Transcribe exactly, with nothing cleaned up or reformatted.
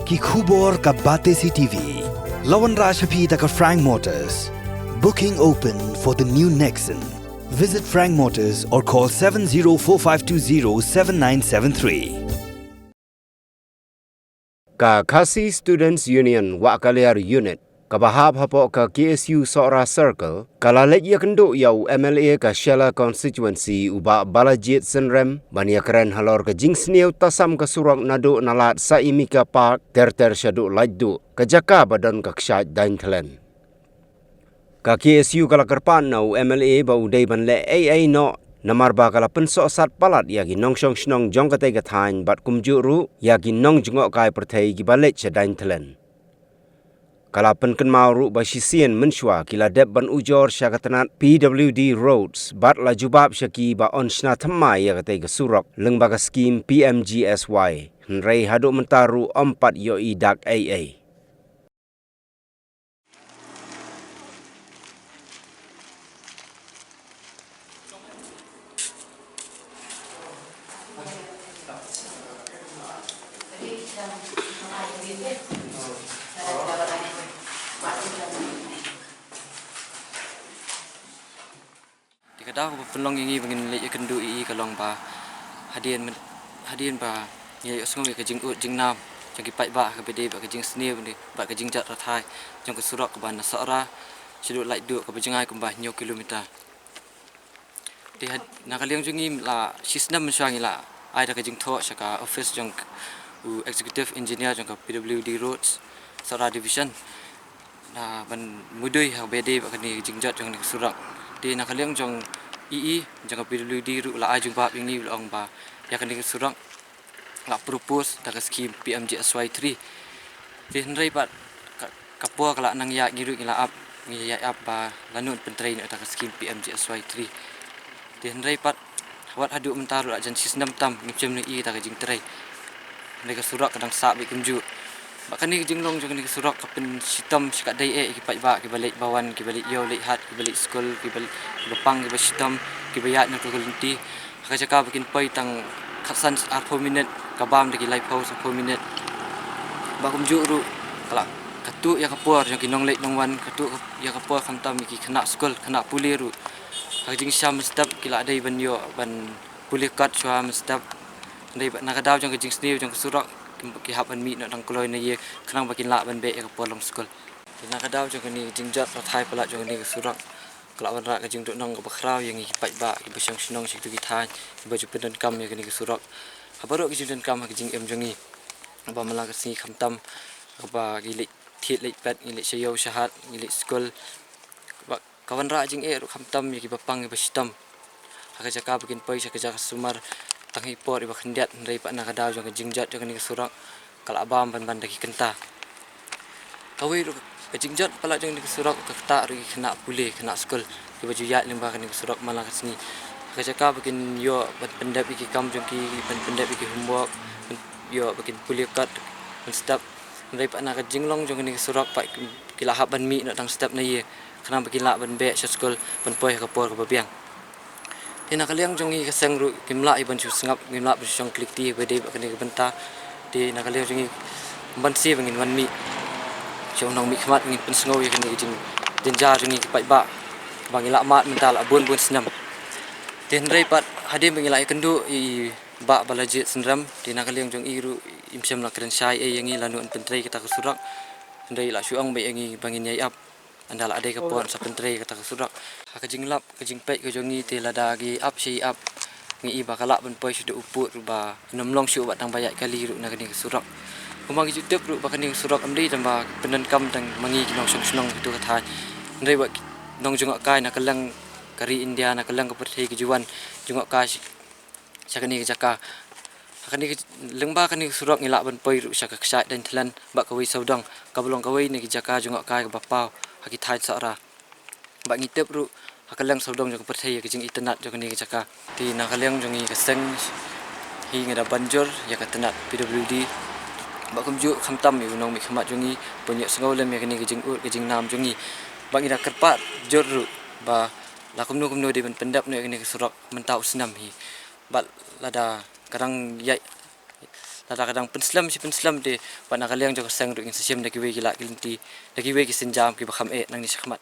Ki khubor ka Batesi T V. La wanrah sha phi da ka Frank Motors. Booking open for the new Nexon. Visit Frank Motors or call seven zero four five two zero seven nine seven three. Ka Khasi Students Union Wahkaliar Unit, kaba hap hapoh ka K S U Sohra Circle, ka la leit ïakynduh ïa u M L A ka Shella Constituency u Bah Balajied Synrem, ban ïakren halor ka jingsniew tasam ka surok naduh na lad Saimika Park ter ter shaduh Laitduh, ka jaka ba don ka kshaid Dainthlen. Ka K S U ka la kyrpad na u M L A ba u dei ban leh ei ei noh, namar ba ka la pynsohsat palat ïa ki nongshong shnong jong katei ka thaiñ bad kumjuh ruh ïa ki nongjngohkai pyrthei kiba leit sha Dainthlen. Ka la pynkynmaw ruh ba shisien mynshuwa ki la dep ban ujor sha ka tnat P W D Roads bad la jubab sha ki ba yn shna thymmai ïa katei ka surok lyngba ka skhim P M G S Y. Hynrei haduh mynta ruh ym pat ïohi dak ei ei. Te ka daw kaba pynlong ïa ngi ba ngin leit ïakynduh ïa i ka long ba hadien myn-, hadien ba ngi ïohsngew ïa ka jingud jingnam jong ki paidbah kaba dei bad ka jingsniew bad ka jingjot rathai jong ka surok kaba na Sohra shaduh Laitduh kaba jngai kumba hynñiew kilometer. Te had-, na ka liang jong ngi la shisnem mynshuwa ngi la ai da ka jingthoh sha ka office jong u executive engineer jong ka P W D Roads Sohra Division. Na ban mudui ha kaba ïadei bad kane ka jingjot jong kane ka surok. Te na ka liang jong i i jong ka P W D ruh la ai jubab ïa ngi, la ong ba ïa kane ka surok la propose da ka skhim P M G S Y three. Te hynrei pat ka, ka por ka la nang ïaid, ngi ruh ngi la ap, ngi ïaid ap ba lano pyntrei noh da ka skhim P M G S Y three. Te hynrei pat wat haduh mynta ruh la jan shisnem tam ngim shym ïohi ïa ka jingtrei. Hynrei ka surok ka dang sah beit kumjuh. Bad kane ka jinglong jong kane ka surok ka pynshitom shikatdei eh ïa ki paidbah kiba leit ba wan, kiba leit ïew leit hat, kiba leit skul, kiba, kiba pang kiba shitom, kiba ïaid na ka lynti. Ha ka jaka ba kin poi tang khatsan arphew minit, ka bam da ki laiphew sanphew minit. Bad kumjuh ruh ka la, ka tuh ïa ka por jong ki nongleit nongwan, ka tuh ïa ka por khamtam ïa ki khynnah skul, khynnah pule ruh. Ha ka jingshisha mynstep ki la dei ban ïoh ban pule kot shuwa mynstep. Hynrei bad na ka daw jong ka jingsniew jong ka surok, ki, ki hap ban mih noh dang kloi na ïing khnang ba kin lah ban beh ïa ka por long skul. Te na ka daw jong kane ka jingjot rathai palat jong kane ka surok, ka la wanrah ka jingduhnong kaba khraw ïa ngi ki paidbah kiba shong shnong sha kito ki thaiñ kiba ju pyndonkam ïa kane ka surok. Ha baroh ki jingdonkam ha ka jingim jong ngi, ba man la ka sngi khamtam, kaba ngi leit thied leit pet, ngi leit sha ïew sha hat, ngi leit skul. Ba ka wanrah jingeh ruh khamtam ïa kiba pang kiba shitom. Ha ka jaka ba kin poi sha ka jaka sumar tang ha i por iba khyndiat, hynrei pat na ka daw jong ka jingjot jong kane ka surok ka la bam ban ban da ki kynta. Kawei ruh ka jingjot palat jong kane ka surok ka ktah ruh ïa ki khynnah pule, khynnah skul kiba ju ïaid lyngba kane ka surok man la ka sngi. Ha ka jaka ba kin ïoh ban pyndep ïa ki kam jong ki, ban pyndep ïa ki homework, ban ïoh ba kin pule kot mynstep. Hynrei pat na ka jinglong jong kane ka surok pat ki, ki la hap ban mih noh dang step na ïing khnang ba kin lah ban beh sha skul ban poi ha ka por kaba biang. Te na ka liang jong ngi ka seng ruh ngim lah ïa ban shu sngap, ngim lah ban shu shong klik ti ba dei bad kane ka bynta. Te na ka liang jong ngi ban shu, ba ngin wan mih sha u nongmihkhmat, ngin pynsngew ïa kane ka jingjynjar jong ngi ki paidbah ba ngi la mad mynta la bun bun snem. Te hynrei pat hadien ba ngi la ïakynduh ïa i Bah Balajied Synrem, te na ka liang jong i ruh im shym la kren shai ei ïa ngi lano yn pyntrei kata ka surok. Hynrei la shu ong beit ïa ngi ba ngin ïai ap ynda la dei ka por sa pyntrei kata ka surok. Ha ka jinglap ka jingpeit ka jong ngi te lada ki ap shi ap, ngi i ba ka lah ban poi shaduh u pud ruh ba ym long shuh wat tang ba ïaid kali ruh na kane ka surok. Kumba ngi ju tip ruh ba kane ka surok ym dei tang ba pyndonkam tang ma ngi ki nongshong shnong kito ka thaiñ, hynrei bad ki nongjngohkai na kylleng ka ri India, na kylleng ka pyrthei ki ju wan jngohkai sha kane ka jaka. Ha kane ka, lyngba kane ka surok ngi lah ban poi ruh sha ka kshaid Dainthlen bad kawei sawdong, kaba long kawei na ki jaka jngohkai kaba paw ha ki thaiñ Sohra. Bad ngi tip ruh ha kylleng sawdong jong ka pyrthei ïa ka jingitynnad jong kane ka jaka. Te na ka liang jong ngi ka seng hi ngi da ban jur ïa ka tnat P W D bad kumjuh khamtam ïa u nongmihkhmat jong ngi ban ïohsngew lem ïa kane ka jingud ka jingnam jong ngi. Bad ngi da kyrpad jur ruh ba la kumno kumno dei ban pyndep noh ïa kane ka surok mynta u snem hi. Bad lada ka dang ïaid, Lada ka dang pynslem shi pynslem te, bad na ka liang jong ka seng ruh ngin sa shim da kiwei ki lad ki lynti, da kiwei ki sienjam kiba kham eh nangne shakhmat.